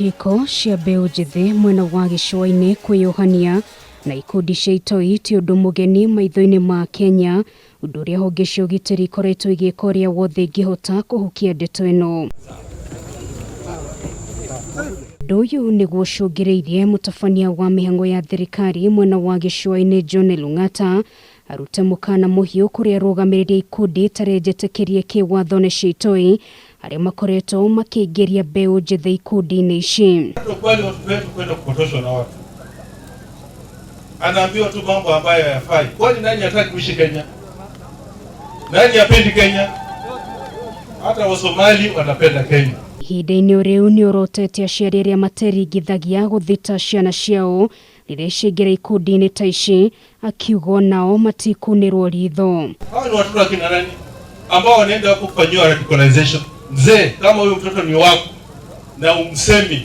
Ciĩko cia mbeũ njĩthĩ mwena wa gĩcũa-inĩ kwĩyohania na ikundi cia itoi ti ũndũ mũgeni maitho-inĩ ma Kenya, ũndũ ũrĩa honge cia ũgitĩri ikoretwo igĩka ũrĩa wothe ingĩhota kũhukia ndeto ĩno. Ũndũ ũyũ nĩguo ũcũngĩrĩirie mũtabania wa mĩhang'o ya thirikari mwena wa gĩcũa-inĩ John Lung'ata arute mũkana mũhiũ kũrĩ arũgamĩrĩri a ikundi itarĩ njĩtĩkĩrie kĩwatho nĩ cia itoi arĩa makoretwo makĩingĩria mbeũ njĩthĩ ikundi-inĩ ici. Tukubali watoto wetu kwenda kupotoshwa na watu, anaambiwa tu mambo ambayo hayafai. Kwani nani hataki kuishi Kenya? Nani hapendi Kenya? Hata Wasomali wanapenda Kenya. Ihinda-inĩ o rĩu nĩ orotete aciari arĩa materingithagia gũthita ciana ciao rĩrĩa ciaingĩra ikundi-inĩ ta ici, akiuga onao matikunĩrwo ritho. Hawa ni watoto akina nani ambao wanaenda huko kufanyiwa radicalization? Mzee, kama huyo mtoto ni wako na umsemi,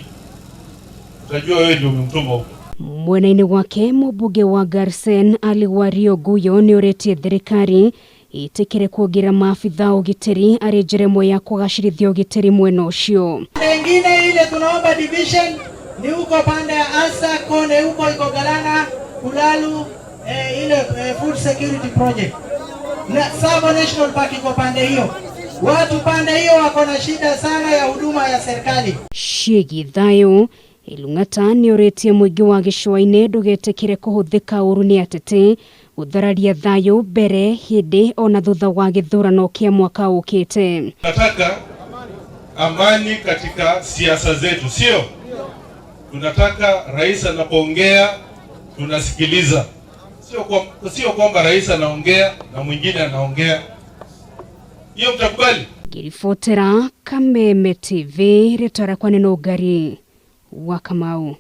utajua wewe ndio umemtuma huko. Mwena-inĩ wake mũmbunge wa Garsen Ali Wario Guyo nĩ ũrĩtie thirikari ĩtĩkĩre kuongerera maabitha ũgitĩri arĩ njĩra ĩmwe ya kũgacĩrithia ũgitĩri mwena ũcio. Pengine ile tunaomba division ni huko pande ya Asa Kone huko iko Galana Kulalu ile food security project na Tsavo National Park iko pande hiyo. Watu pande hiyo wako na shida sana ya huduma ya serikali. Ciĩgiĩ thayũ Lung'ata nĩ ũrĩtie mũingĩ wa gĩcũa-inĩ ndũgetĩkĩre kũhũthĩka ũru nĩ ateti gũthararia thayũ mbere hĩndĩ ona thutha wa gĩthurano kĩa mwaka ũkĩte. Tunataka amani katika siasa zetu, sio? Tunataka rais anapoongea tunasikiliza, sio kwamba rais anaongea na mwingine anaongea. Hiyo mtakubali? Ngĩribotera Kameme TV rĩtwa rĩakwa nĩ Nũngari wa Kamau.